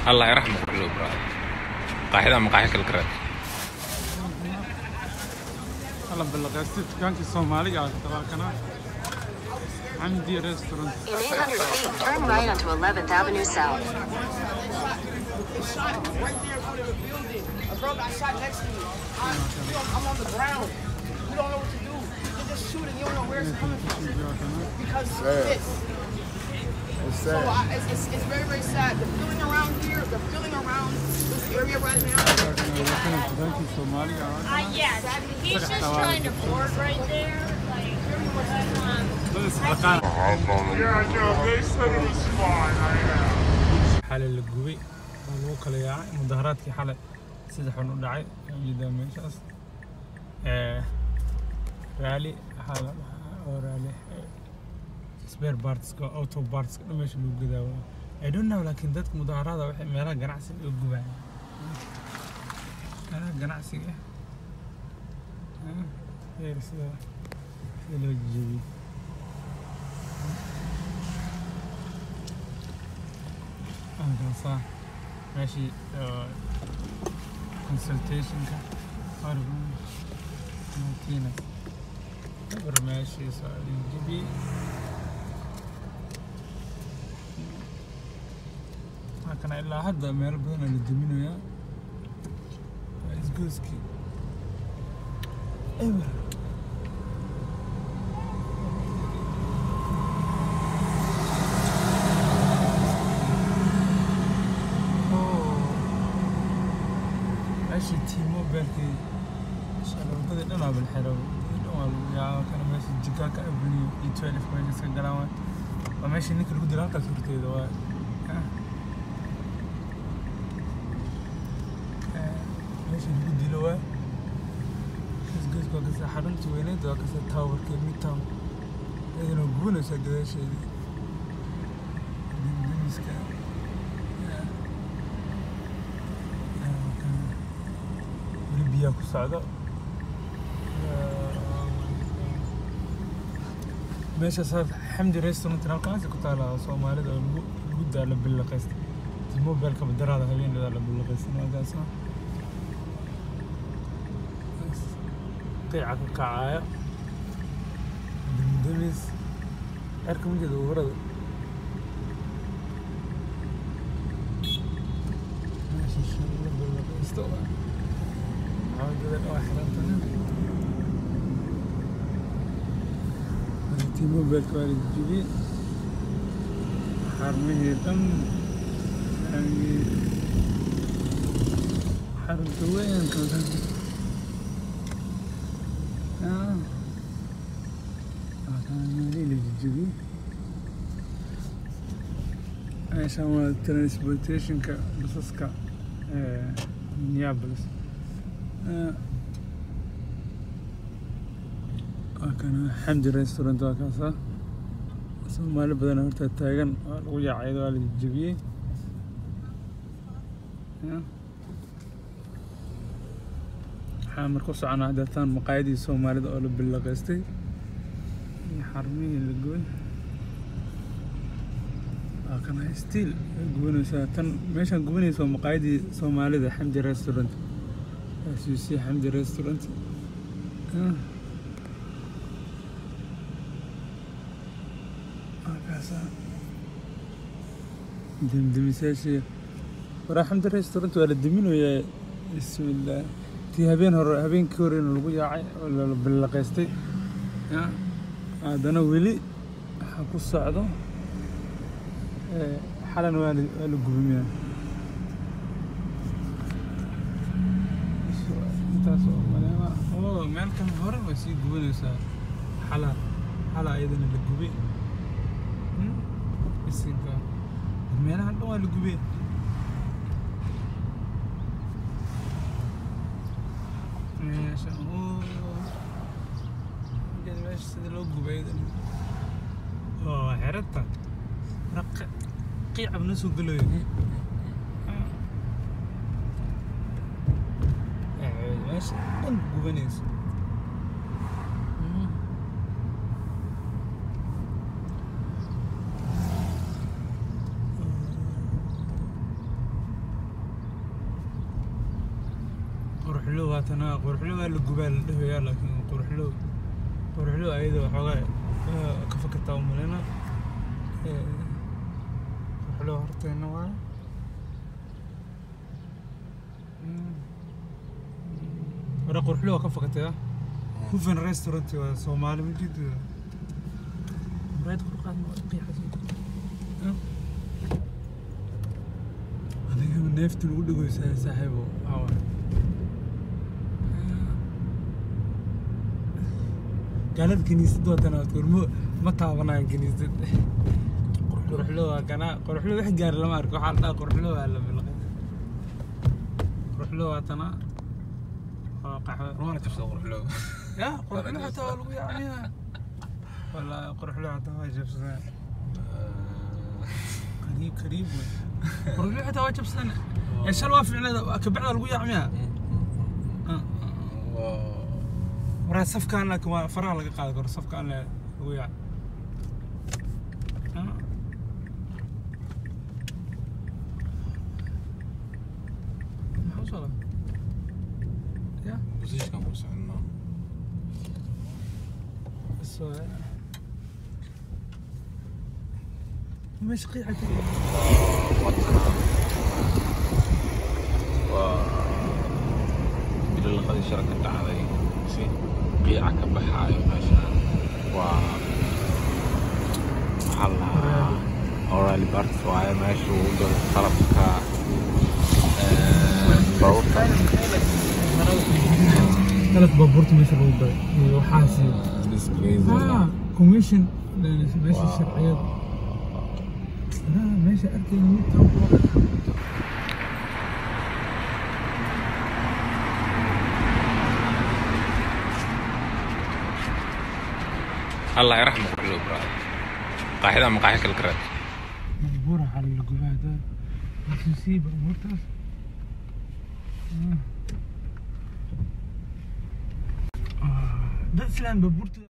Allah yaraxmu kullu brother. Maqaaxida maqaaxi kale karaad. Alla balaqaysti dukaankii Soomaaliga ah tabaakana. Xamdi Restaurant. In 800 feet, turn right onto 11th Avenue South. They shot right there in front of the building. A girl got shot next to me. I'm on the ground. We don't know what to do. They're just shooting. You don't know where it's coming from. Because this. It's So sad. it's very, very sad. The feeling around here, the feeling around this area right now. Dukaankii Soomaaliga ah. Yes, he's just trying to board right there, like, but, Dad isxilqaan. Yeah, no, they said it was fine. I know. Xalay la gubay oo lagu kala yaacay mudaharaadkii xalay sida xun u dhacay ujeedaa meeshaas. Rally waxaa la dhahaa oo rally spare partska, auto partska dhan meesha lagu gadaa waa. I don't know, laakiin dadka mudaharaada waxay meelaha ganacsiga u gubayaan, meelaha ganacsiga ah. Fiir sida loo jejebiyey. Halkaasaa meeshii consultationka Martinez war meeshii soo jebiyey. Halkana ilaa hadda meelo badan aa la deminayaa. Waa isgoyskii eber. Oh, meeshii T-Mobile-kii shalay wadadii dhan waa balxiray, wadadii dhan waa lagu yaacay. Kana meeshii Chicago Avenue iyo 12 meesha iska galaan waay. Waa meeshii ninka lagu dilay halkaas horteeda waay. Meeshii lagu dilo waay. Isgoyska waa kasa xarunta weyneed, waa kasa towerkii Midtown, iyadana waa gubanaysaa gadaasheedii demiska. Weli biyaa ku socdo meeshaas. Xamdi Restaurant halkaas ku taala oo Soomaalida oo lagu daalo bilaqaysta T-Mobile-ka badaraada habeenada la bilaqaysan halkaas qiica ka kacaya demdemis cirka ma jeeda warada meesha la bilaqaysto waa wadada dhan waa xiran tahay. T-Mobile-ka waa la jejebiyey, xarumihii dhan, yani xarunta weyn waa kana meelihii la jejebiyey. Meeshan waa transportationka basaska ee Minneapolis. Waa kana Xamdi Restaurant, waa kaasa Soomaali badan horta taagan. Waa lagu yaacay, waa la jejebiyey. Waxaa marka u soconaa hadda maqaayadii Soomaalida oo la bilaqaystay iyo xarumihii la gubay. Waa kana still way gubanaysaa tan meeshaan gubanaysa waa maqaayadii Soomaalida, Xamdi Restaurant. As you see, Xamdi Restaurant. Waa kaasaa demdemisayaashii waraa. Xamdi Restaurant waa la deminayaa. Bismillaah, tii habeen hore, habeenkii hore in lagu yaacay oo la bilaqaystay ya haddana weli waxaa ku socdo. Xalana waa la gubimiyaa intaas oo maleema oo meel kan hore way sii gubanaysaa. Xala ayadana la gubay. Bisinka, meelahan dhan waa la gubay. Meesha oo meesha sida loo gubay ayadana oo xerata qiica na soo gelayo. Meesha dhan gubanayso. Quruxlo waatana quruxlo waa la gubaa la dhahayaa laakiin quruxlo quruxlo ayada waxoogaa ka fakartaa u maleyna. Quruxlo horteena waaye. Hore quruxlo waa ka fakatay ah. Hufan restaurant waa Soomaali ma jirto. Muraayad kor qaad ma qiixayso. Adiga neefta lagu dhageysaa saaxiibo waxaa waaye. Gaalada kiniisadda waatana waad ma taabanayaan kiniisad. Quruxlo waa kana quruxlo wax gaar lama arko waxaa la dhahaa quruxlo waa la bilqay. Quruxlo waatana waa qaxwo. Waana jabsada quruxlo. Ya quruxlo xataa waa lagu yaacniyaa. Wallaahi quruxlo xataa waa jabsadeen. Qariib qariib wey. Quruxlo xataa waa jabsadeen. Ee shal waa ficneeda kabacda lagu yaacmiyaa. Waraa safkaan laakiin waa faraha laga qaadi karo safkaan lagu yaac. Maxaa u socdaa? Ya Positionkan ku soconaa. Soo meesha qiixa ka Waa bilaqadii shalay ka dhacday si qiica ka baxaayo meeshaan waa maxaa la dhahaa O'Reilly Parts waaye meesha uu galo qalabka baabuurta. Qalabka baabuurta meesha lagu galo iyo waxaas iyo This place commission meesha sharciyada meesha arkayna mid Allah yarxamo quruxlo brother. Maqaaxida maqaaxi kala karaad. Baabuur waxaa la gubaa hada xasuusiyey baabuurtaas. Dad islaan baabuurta.